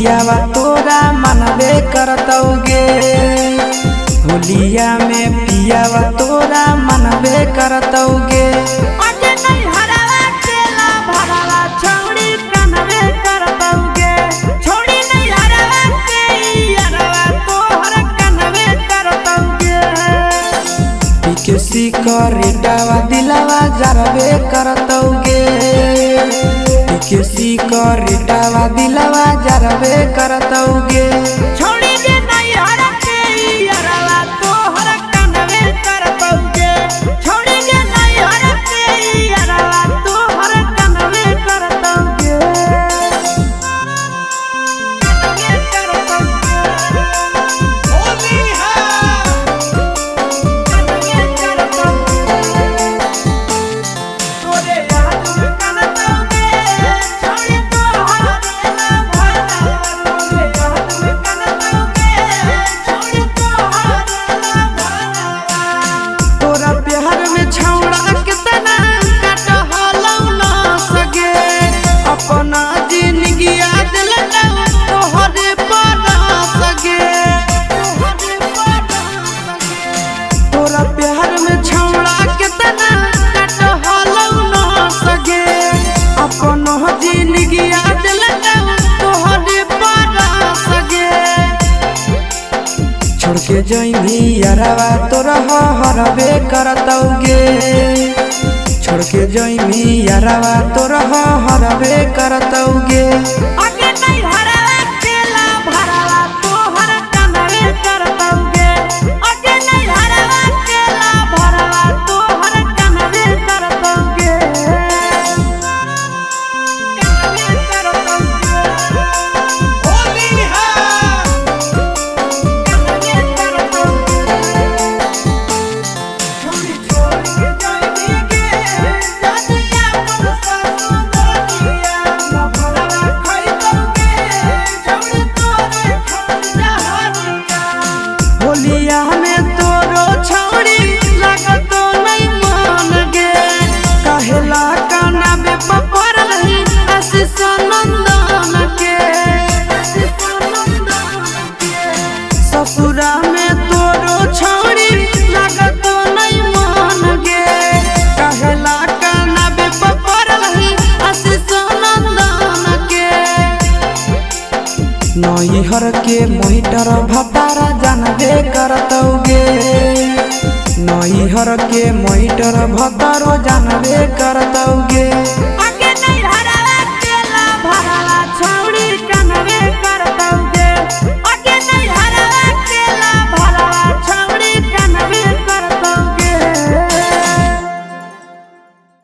पियावा तोरा मनबे करतौगे। होलिया में पियावा तोरा मनबे करतौगे। अगे नहीं हरावा केला भरावा छौड़ी कनवे करतौगे। छौड़ी नहीं हरावा के यारवा तोहर कनवे करतौगे। पीके सिकरेटावा दिलावा जरबे करतौगे। पीके सिकरेटावा दिलावा जरबे करतौगे। छौड़ी जे नहीं हरा के यारवा तोहर कनवे करतौगे। छौड़ी जे नहीं हरा के यारवा तोहर कनवे करतौगे। कनवे करतौगे। होली है। कनवे करतौगे। तोरे याद में कनतौगे। छौड़ी तोहर ना भरावा तोरे याद में कनतौगे। छौड़ी तोहर ना भरावा। तोरा प्यार में छौड़ा कितना कटहलौ ना सगे। अपना जिंदगी दिलतौ तोहरे पर सगे। तोरा प्यार में छौड़ा कितना कटहलौ ना सगे। अपना जिंदगी दिलतौ तोहरे पर सगे। छोड़ के जइभी यारवा तोरा हरबे करतौगे। छोड़ के जइभी यारवा तोरा हरबे करतौगे। अगे नहीं हरावा केला भरावा तोहर कनवे करतौगे। अगे नहीं हरावा केला भरावा तोहर कनवे करतौगे। कनवे करतौगे। होली है। कनवे करतौगे। छौड़ी छोड़ के जाइबी गे जानिया अपन ससुरिया ना भरावा खइतौगे। छौड़ी तोरे खंजा हरिया। होलिया में तोरो छौड़ी लागतो नहीं मान गे। कहेला काना में पपर रही आशीष नंदन के। ससुरा में तोरो छौड़ी लागतो नहीं मान गे। कहेला काना में पपर रही आशीष नंदन के। नैहर के मोहिटर भतारा जानबे करतौगे। नैहर के मोहिटर भतारो जानबे करतौगे। अगे नहीं हरा